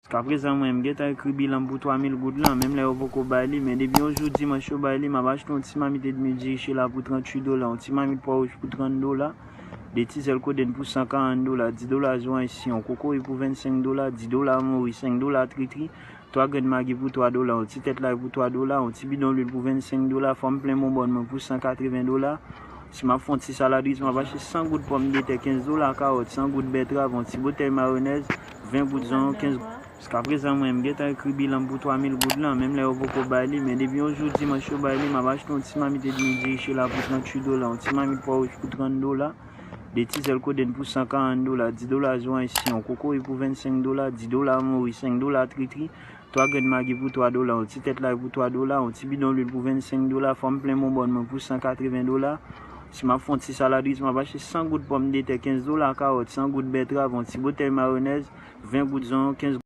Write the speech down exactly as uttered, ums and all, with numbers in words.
Jiskaprezan mwen, m gentan ekri bilan m pou twa mil goud lan, menm lè yo poko bay li, men depi yon jou dimanch yo bay li, m ap achte yon ti mamit edmi diri chela pou tranntuit dola, yon ti mamit pwa wouj pou trant dola, de ti zèl kodenn pou san karant dola, dis dola zwayisin, yon kokoye pou vennsenk dola, dis dola mori, senk dola tritri, twa grenn magi pou twa dola, yon ti tèt lay pou twa dola, yon ti bidon lwil pou vennsenk dola, fò m plen bonbòn mwen pou san katreven dola. Si m ap fè yon ti salad ris, m ap achte san goud pòmdetè, kenz dola kawòt, san goud bètrav, yon ti boutèy mayonèz, ven goud zonyon, kenz goud. Jiskaprezan mwen, m gentan ekri bilan m pou twa mil goud lan, menm lè yo poko bay li, men depi yon jou dimanch yo bay li, m ap achte yon ti mamit edmi diri chela pou tranntuit dola, yon ti mamit pwa wouj pou trant dola, de ti zèl kodenn pou san karant dola, dis dola zwayisin, yon kokoye pou vennsenk dola, dis dola mori, senk dola tritri, twa grenn magi pou twa dola, yon ti tèt lay pou twa dola, yon ti bidon lwil pou vennsenk dola, fò m plen bonbòn mwen pou san katreven dola. Si m ap fè yon ti salad ris, m ap achte san goud pòmdetè, kenz dola kawòt, san goud bètrav, yon ti boutèy mayonèz, ven goud zonyon, kenz